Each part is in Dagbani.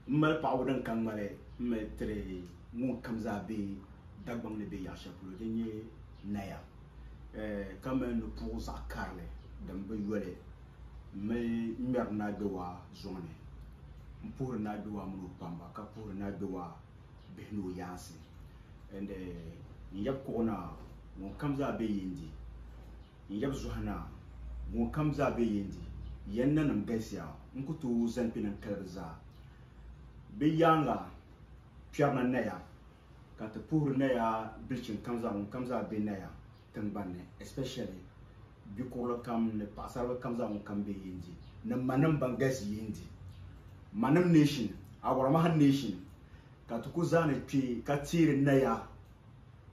M mali paɣibu din ka ŋmali m mali tiri ŋun kam zaa be Dagbaŋ ni be yaɣ shɛli polo din nyɛ Naya, ka mali nupuɣu zaɣ karili din bi yoli m mali ŋmɛri Naa Gbewaa zɔŋ ni. M puhiri Naa Gbewaa mini o kpamba ka puhiri Naa Gbewaa bihi ni o yaansi. And n yab kuɣu naa ŋun kam zaa be Yendi. N yab zuha naa, ŋun kam zaa be Yendi, yan nanim galisiya, n ku tooi zani kpe ni n kali bɛ zaa. Bɛ yaaŋa kpɛrina Naya, ka ti puhiri Naya bilichin kam zaa, ŋun kam zaa be Naya tiŋgbani ni, especially bikurili kam ni paɣisaribila kam zaa ŋun kam be Yendi, ni manim ban galisi Yendi, Manim Nation, Awuramaha Nation, ka ti ku zaani kpe ka teeri Naya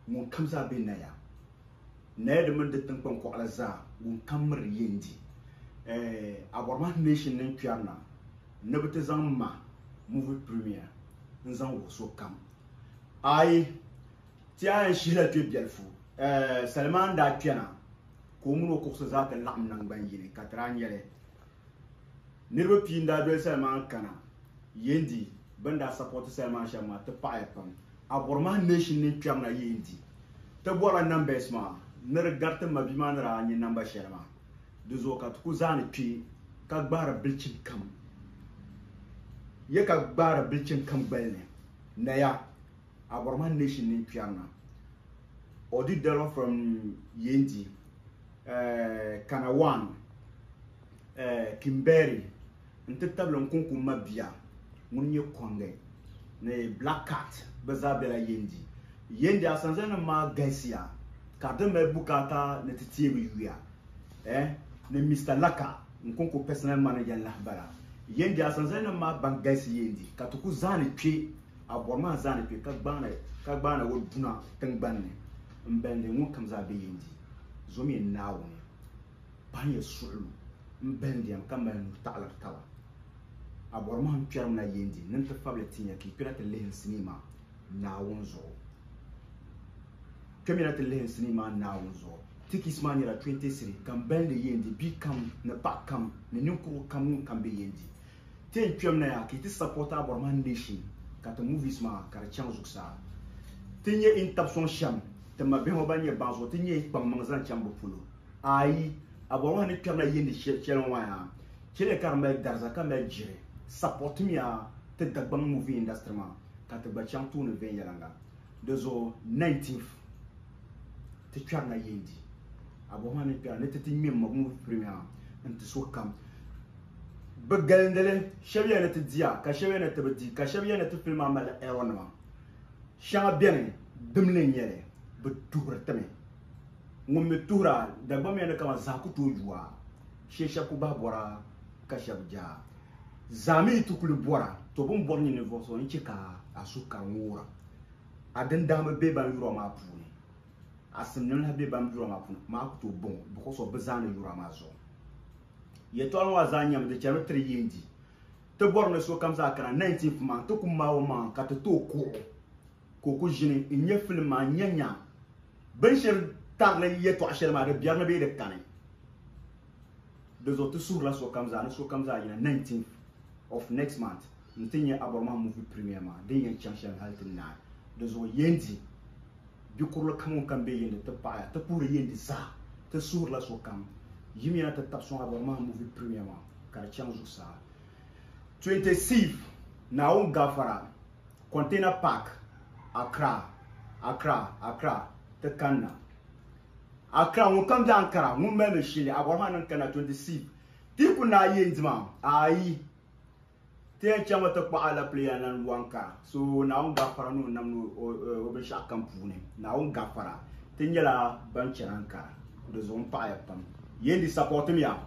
ŋun kam zaa be Naya. Naya di mini di tiŋkpaŋ kɔɣila zaa ŋun kam miri Yendi. A bɔri ma nation ni n-kpɛri na ni bɛ ti zaŋ ma movie premiere n-zaŋ wuhi sokam. Aai, ti a yɛn shihila kpe biɛlifu. Salima n-daa kpɛna ka o mini o kuɣusi zaa ti laɣim naŋgban yini ka ti daa nya li. Niriba pia n-daa doli Salmaan kana Yendi, bɛ ni daa sapɔti Salmaan shɛm maa ti paɣiya pam. A bɔri maa nation ni n-kpɛri na Yendi. Ti bɔrila numbers maa ni di gari ti mabia maa ni daa nya namba shɛli maa. Di zuɣu ka ti ku zaani kpe ka gbaari bilichin kam. Ya ka gbaari bilichin kam gbali ni. Naya, a bɔri maa nation ni n-kpɛri na. Odi Dalo from Yendi, Kanawan, Kimberi n-ti tabili Nkunku mabia ŋun nyɛ Kɔngi ni Black Cat bɛ zaa bela Yendi. Yendi asanzalinim maa galisiya ka di mali bukaata ni ti teei bɛ yuya ni Mister Laka Nkunku personal manager n-lahi bala. Yendi asanzalinim maa ban galisi Yendi ka ti ku zaani kpe A bɔri maa zaani kpe ka gbaani ka gbaani o duna tiŋgbani ni m-balindi ŋun kam zaa be Yendi. Zomiya Naawuni, pahiya suɣilo m-balindi ya mi ka mali nuhi taɣiliri taba. A bɔri maa n-kpɛrimi na Yendi ni nti fabili tin ya ka yi kpɛna ti lihi n sinii maa Naawuni zuɣu. Kpɛmina ti lihi n sinii maa Naawuni zuɣu. Tikis maa nyɛla 20 cedi ka m balindi Yendi bia kam ni paɣa kam ni ninkurugu kam ŋun kam be Yendi. Ti yɛn kpɛm na yaa ka yi ti support Abɔrima nation ka ti movies maa ka di chaŋ zuɣusaa. Ti nyɛ in tabi sɔŋ shɛm ti ma bihi ŋɔ ban nyɛ baŋ zuɣu ti nyɛ kpaŋmaŋ zaŋ chaŋ bɛ polo. Ayi, Abɔrima ni kpɛrina yindi shɛli ŋɔ maa yaa chɛliya ka di mali dariza ka mali jiri. Support miya ti Dagbaŋ movie industry maa ka ti gba chaŋ tooni viɛnyɛliŋga. Di zuɣu 19th ti kpɛrina yindi Abɔrima ni kpɛrina ni ti ti ŋme m ma movie premiere n-ti sokam. Bɛ galindili, shɛba yɛli ni ti diya ka shɛba yɛli ni ti bi di, ka shɛba yɛli ni ti pili maa malila error nima. Shɛŋa beni dimli n-nyɛ li, bɛ tuhiri ti mi. Ŋun mi tuhira, Dagbamb yɛli ni kaman zahi ku tooi yu a, shee shɛba ku bahi bɔra ka shɛba jaa. Zaa mi yi ti kuli bɔra, to bɛ ni bɔri nyini ninvuɣ so n-che ka a suhu ka di ŋoora. A dindahima be ban yura maa puuni, a simnim lahi be ban yura maa puuni, maa ku tooi bɔŋɔ because of bɛ zaani yura maa zuɣu. Yɛtɔɣili ŋɔ zaa nyɛmi di chɛrimi tiri Yendi. Ti bɔri ni sokam zaa kana 19th maa nti ku maai o maŋa ka ti ti o kuɣu ka o ku ʒini n-nya filim maa n-nya nya bɛ ni shiri tarili yɛtɔɣ shɛli maa di biɛri ni bee di kani. Di zuɣu ti suhirila sokam zaa ni sokam zaa yina 19th of next month nti nya Abɔrɔmaha movie premiere maa din yɛn chaŋ shɛm hali ti naai. Di zuɣu Yendi Bikurili kam ŋun kam be Yendi ti paɣiya, ti puhiri Yendi zaa, ti suhirila sokam, yimiya na ti tab sɔŋ Abɔrɔmaha movie premiere maa ka di chaŋ zuɣusaa. 26 Naawuni gaafara, Container Park, Accra, Accra, Accra, ti kanna. Accra, ŋun kam be Ankara, ŋun mali mi shili, Abɔrɔmaha niŋ kanna 26 Ti ku naai Yendi maa? Aai! Ti yɛn chaŋmi ti kpuɣi alapile ya lan lu Ankara. So Naawuni gaafara ni o nam ni o binshɛɣu kam puuni. Naawuni gaafara. Ti nyɛla ban chani Ankara. Di zuɣu m paɣiya pam. Yendi supportimiya.